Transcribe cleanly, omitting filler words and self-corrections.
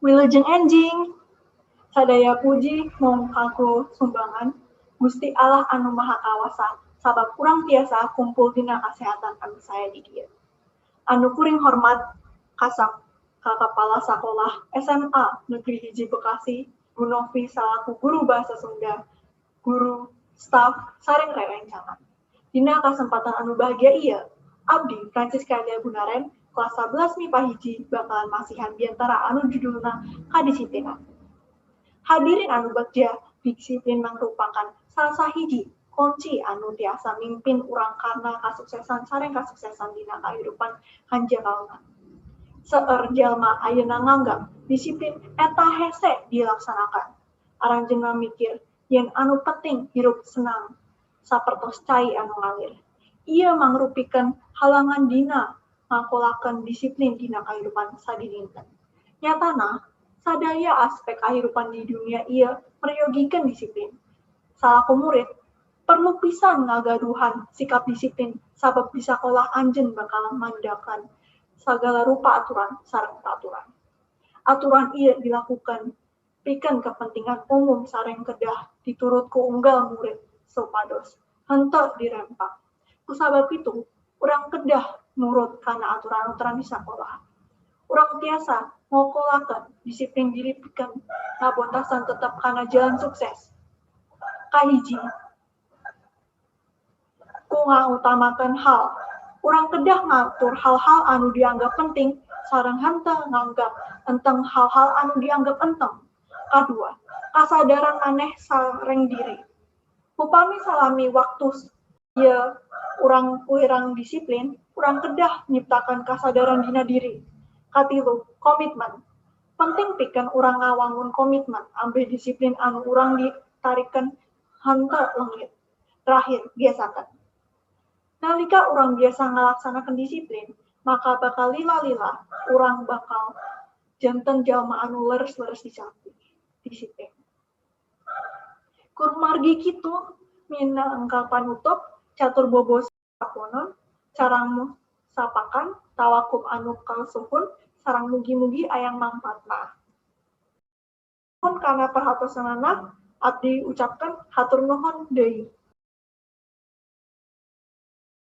Wilujeng enjing. Sadaya puji mung kanggo sumbangan Gusti Allah anu Maha Kawasa, sabab urang tiasa kumpul dina kasehatan anu sae di dieu. Anu kuring hormat ka Kepala Sakolah SMA Negeri 1 Bekasi, Bu Novi salaku guru bahasa Sunda, guru, staf, sareng rerencangan. Dina kasempatan anu bahagia ieu, abdi Francisca Bunaren kelas 11 MIPA 1 bakalan masihan biantara anu judulna Kadisiplinan. Hadirin anu bagja, disiplin mangrupakan salah sahiji kunci anu tiasa mimpin urang kana kasuksesan sareng kasuksesan dina kahirupan hanjakalna. Seueur jalma ayeuna nganggap disiplin eta hese dilaksanakan. Aranjeunna mikir yen anu penting hirup senang sapertos cai anu ngalir. Ieu mangrupikeun halangan dina ngakolakeun disiplin dina kahirupan sadidinten. Nyatana, sadaya aspek kahirupan di dunia ieu meryogikeun disiplin. Salaku murid, perlu pisan ngagaduhan sikap disiplin, sabab di sakolah anjeun bakal mandakan sagala rupa aturan sareng peraturan. Aturan ieu dilakukan pikeun kepentingan umum sareng kedah diturut ku unggal murid supados henteu dirempak. Kusabab kitu, urang kedah nurut kana aturan-aturan di sakolah. Urang tiasa ngokolakeun disiplin diri pikeun ngabontasan tetep kana jalan sukses. Kahiji, ku ngautamakeun hal. Urang kedah ngatur hal-hal anu dianggap penting sareng henteu nganggap enteng hal-hal anu dianggap enteng. Kadua, kasadaran maneh sareng diri. Upami salami waktu ieu urang kurang disiplin, urang kedah nyiptakeun kasadaran dina diri. Katilu, komitmen. Penting pikeun urang ngawangun komitmen ambeh disiplin anu urang ditarikeun henteu leungit. Terakhir, biasakeun. Nalika urang biasa ngalaksanakeun disiplin, maka bakal lila-lila urang bakal janten jalma anu leres-leres disiplin. Kumargi kitu, minangka panutup, catur bobo saponon, carang sapakan, tawakup anu kasuhun, sareng mugi-mugi aya mangpaatna. Nuhun kana perhatosanana, abdi ucapkeun hatur nuhun deui.